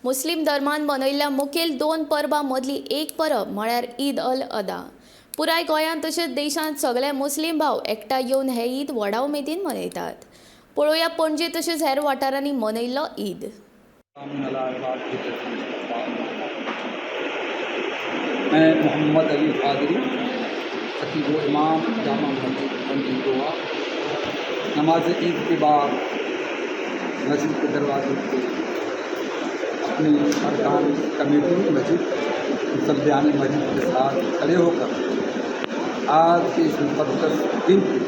मुस्लीम धर्मान मनयल्ल्या मुखेल दोन परबां मदली एक परब म्हळ्यार ईद अल अदा. पुराय गोंयांत तशेंच देशांत सगळे मुस्लीम भाव एकठांय येवन हे ईद व्हडा उमेदीन मनयतात. पळोवया पणजे तशेंच हेर वाठारांनी मनयल्लो ईद. मैं मोहम्मद अली कादरी, खतीब इमाम, जामा मस्जिद, पणजी, गोवा। नमाज ईद के बाद मस्जिद के दरवाजे पे अपनी अरकान कमेटी मस्जिद, मुसल्लियान मस्जिद के साथ खड़े होकर आज के इस मुक़द्दस दिन पे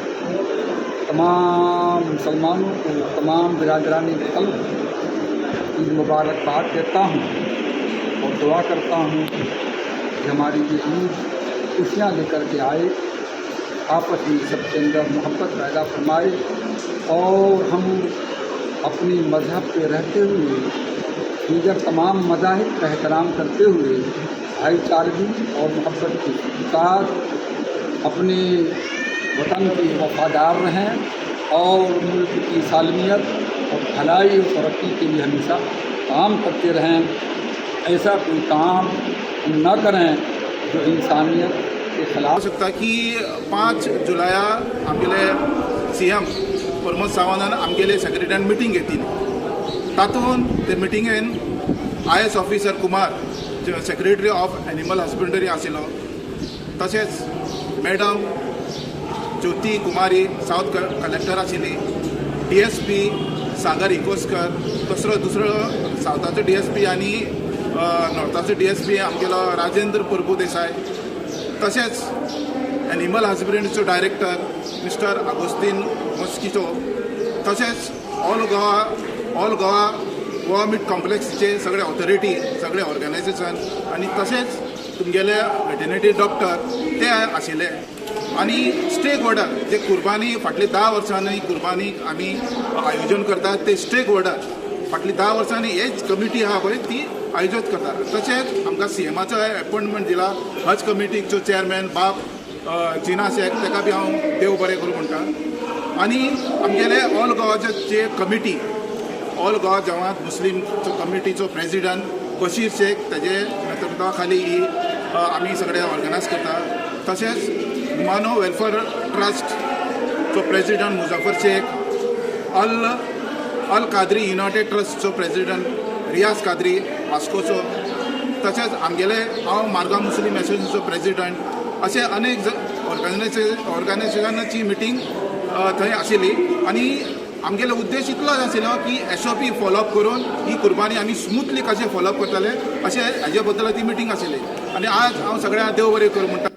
तमाम मुसलमानों को, तमाम बिरादरान ख़ल्क ईद मुबारकबाद देता हूँ और दुआ करता हूँ कि हमारी ये ईद खुशियाँ लेकर के आए, आपस में सबके अंदर मोहब्बत पैदा फरमाए और हम अपनी मज़हब पे रहते हुए, दीगर तमाम मज़ाहिब का एहतराम करते हुए, भाईचारगी और मोहब्बत के साथ अपने वतन के वफादार रहें और मुल्क की सालमियत और भलाई और तरक्की के लिए हमेशा काम करते रहें। ऐसा कोई काम हम न करें जो इंसानियत के ख़िलाफ़ शकता की 5 जुलया आमगेले सीएम प्रमोद सावंतान आमगेले सेक्रेटरीन मिटींग घेतिल्ली. तातूंत ते मिटिंगेन IAS officer Kumar, secretary of animal husbandry आशिल्लो, तशेंच madam Jyoti Kumari, south collector आशिल्ली, डीएसपी सागर इकोस्कर, दुसरो दुसरो सावथाचो डीएसपी आनी नॉर्थाचो डीएसपी आमगेलो राजेंद्र प्रभू देसाय, तशेंच एनिमल हजबंडरीचो डायरेक्टर मिस्टर आगोस्तीन मोस्किटो, तशेंच ऑल गोवा गोवा मीट कॉम्प्लेक्सचे सगळे ऑथॉरिटी, सगळे ऑर्गनायझेशन आनी तशेंच तुमगेले वेटरनरी डॉक्टर ते आशिल्ले आनी स्टेक होल्डर जे कुर्बानी फाटले 10 वर्सांनी कुर्बानी आमी आयोजन करतात, ते स्टेक होल्डर फाटली 10 वर्सांनी हेच कमिटी आहा पळय, ती आयोजीत करतात. तशेंच आमकां सीएमाचो एपॉयंटमेंट दिला हज कमिटीचो चेअरमॅन बाब जिना शेख, ताका बी हांव देव बरें करूं म्हणटा. आनी आमगेले ऑल गोवाचे जे कमिटी, ऑल गोवा जमात मुस्लीम कमिटीचो प्रेसिडंट बशीर शेख, ताजे नेतृत्वा खाली ही आमी सगळे ऑर्गनायज करता. तशेंच मानव वेलफेअर ट्रस्टचो प्रेसिडंट मुजफ्फर शेख, अल अल कादरी युनायटेड ट्रस्टचो प्रेसिडंट रियाज कादरी वास्कोचो, तशेंच आमगेले हांव मारगांव मुस्लीम एसोसिएशनचो प्रेसिडंट, असे अनेक ऑर्गनायझेशनाची मिटींग थंय आशिल्ली. आनी आमगेलो उद्देश इतलोच आशिल्लो की एसओपी फॉलोअप करून ही कुर्बानी आमी स्मुथली कशें फॉलोअप करतले, अशें हाजे बद्दल ती मिटींग आशिल्ली. आनी आज हांव सगळ्यांक देव बरें करूं म्हणटा.